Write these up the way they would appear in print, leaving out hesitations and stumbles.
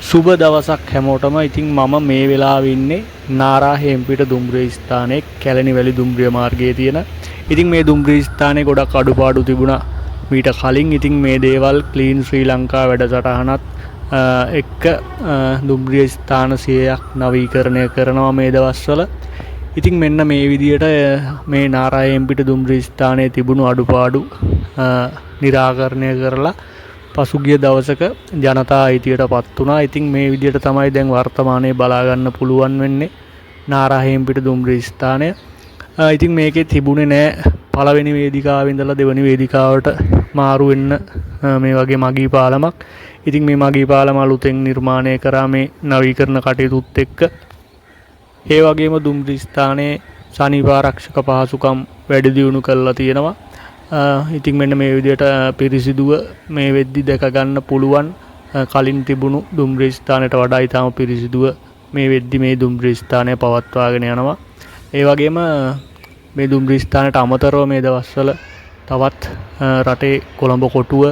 සුබ දවසක් හැමෝටම. ඉතින් මම මේ වෙලාවේ ඉන්නේ නාරාහේම්පිට දුම්රිය ස්ථානයේ, කැලණි වැලි දුම්රිය මාර්ගයේ තියෙන. ඉතින් මේ දුම්රිය ස්ථානයේ ගොඩක් අඩුපාඩු තිබුණා මීට කලින්. ඉතින් මේ දේවල් ක්ලීන් ශ්‍රී ලංකා වැඩසටහනත් එක්ක දුම්රිය ස්ථාන 100ක් නවීකරණය කරනවා මේ දවස්වල. ඉතින් මෙන්න මේ විදියට මේ නාරාහේම්පිට දුම්රිය ස්ථානයේ තිබුණු අඩුපාඩු නිරාකරණය කරලා පසුගිය දවසක ජනතා අයිතියට පත් වුණා. ඉතින් මේ විදියට තමයි දැන් වර්තමානයේ බලා ගන්න පුළුවන් වෙන්නේ නාරාහේම්පිට දුම්රිය ස්ථානය. ඉතින් මේකේ තිබුණේ නෑ පළවෙනි වේදිකාවේ ඉඳලා දෙවෙනි වේදිකාවට මාරු වෙන්න මේ වගේ මගී පාලමක්. ඉතින් මේ මගී පාලම අලුතෙන් නිර්මාණය කරා මේ නවීකරණ කටයුතුත් එක්ක. ඒ වගේම දුම්රිය ස්ථානයේ සනීප ආරක්ෂක පහසුකම් වැඩි දියුණු කරලා තියෙනවා. ඉතින් මෙන්න මේ විදිහට පිරිසිදුව මේ වෙද්දි දැක ගන්න පුළුවන්. කලින් තිබුණු දුම්රිය ස්ථානයට වඩා ඉතාම පිරිසිදුව මේ වෙද්දි මේ දුම්රිය ස්ථානය පවත්වාගෙන යනවා. ඒ වගේම මේ දුම්රිය ස්ථානයට අමතරව මේ දවස්වල තවත් රටේ කොළඹ කොටුව,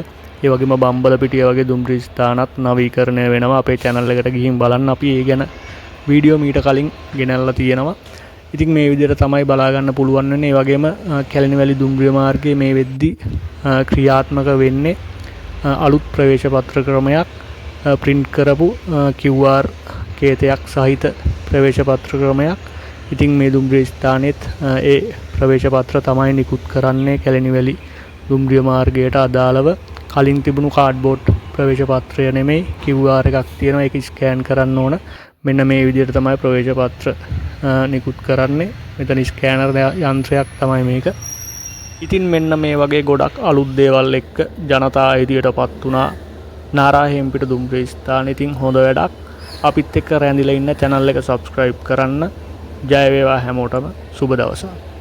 ඒ වගේම බම්බලපිටිය වගේ දුම්රිය ස්ථානත් නවීකරණය වෙනවා. අපේ චැනල් එකට ගිහින් බලන්න, අපි ඒ ගැන වීඩියෝ මීට කලින් ගෙනල්ලා තියෙනවා. ඉතින් මේ විදිහට තමයි බලා ගන්න පුළුවන් වෙන්නේ. ඒ වගේම කැලණි වැලි දුම්රිය මාර්ගයේ මේ වෙද්දි ක්‍රියාත්මක වෙන්නේ අලුත් ප්‍රවේශ පත්‍ර ක්‍රමයක්, ප්‍රින්ට් කරපු QR කේතයක් සහිත ප්‍රවේශ පත්‍ර ක්‍රමයක්. ඉතින් මේ දුම්රිය ස්ථානෙත් ඒ ප්‍රවේශ පත්‍ර තමයි නිකුත් කරන්නේ කැලණි වැලි දුම්රිය මාර්ගයට අදාළව. කලින් තිබුණු කාඩ්බෝඩ් ප්‍රවේශ පත්‍රය නෙමෙයි, QR එකක් තියෙනවා, ඒක ස්කෑන් කරන්න ඕන. මෙන්න මේ විදිහට තමයි ප්‍රවේශ පත්‍ර නිකුත් කරන්නේ. මෙතන ස්කෑනර් යන්ත්‍රයක් තමයි මේක. ඉතින් මෙන්න මේ වගේ ගොඩක් අලුත් දේවල් එක්ක ජනතා අයිතියට පත් වුණා නාරාහේම්පිට දුම්රිය ස්ථාන. ඉතින් හොඳ වැඩක්. අපිත් එක්ක රැඳිලා ඉන්න, චැනල් එක සබ්ස්ක්‍රයිබ් කරන්න. ජය වේවා හැමෝටම. සුබ දවසක්.